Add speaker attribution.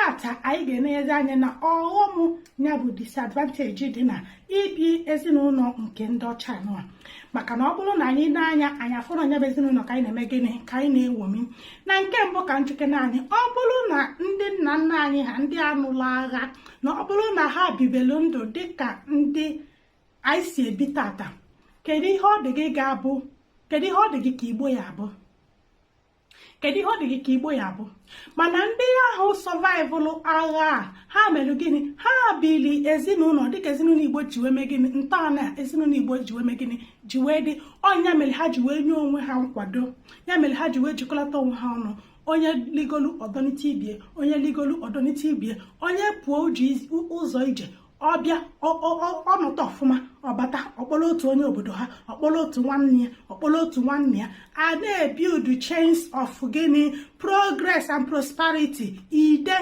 Speaker 1: Tata anyị ga-enenyezi anya na ọghọm, ya bụ disadvantage dị na ibi ezinụlọ nke ndị ọcha anụwa, maka na ọ bụrụ na anyị na-anya anyị afụrụ anya bụ ezinụlọ ka anyị na-eme gịnị, ka anyị na-ewomi. Na nke mbụ, ka njike naanị, ọ bụrụ na ndị nna nna anyị ha, ndị anụla agha, na ọ bụrụ na ha bibelu ndụ dịka ndị anyị si ebi tata, kedu ihe ọ dị gị ga-abụ? Kedu ihe ọ dị gị ka Igbo ya abụ? Kedu ihe ọ dị gị ka Igbo ya abụ? Mana ndị ahụ survivalụ agha a, ha mere gịnị? Ha bili ezinụlọ dịka ezinụlọ Igbo ji wee mee gịnị, ntọala ezinụlọ Igbo ji wee mee gịnị, ji wee dị. Ọnya mere ha ji wee nye onwe ha nkwado, ya mere ha ji wee jikọlata onwe ha ọnụ. Onye ligolu, ọdọnite ibie. Onye ligolu, ọdọnite ibie. Onye pụọ uji ụzọ ije, ọbịa ọnọdụ ọfụma, ọbata, ọkpọrọ otu onye obodo ha, ọkpọrọ otu nwanne ya, ọkpọrọ otu nwanne ya. A na-ebuild chains of gịnị? Progress and prosperity. Ide.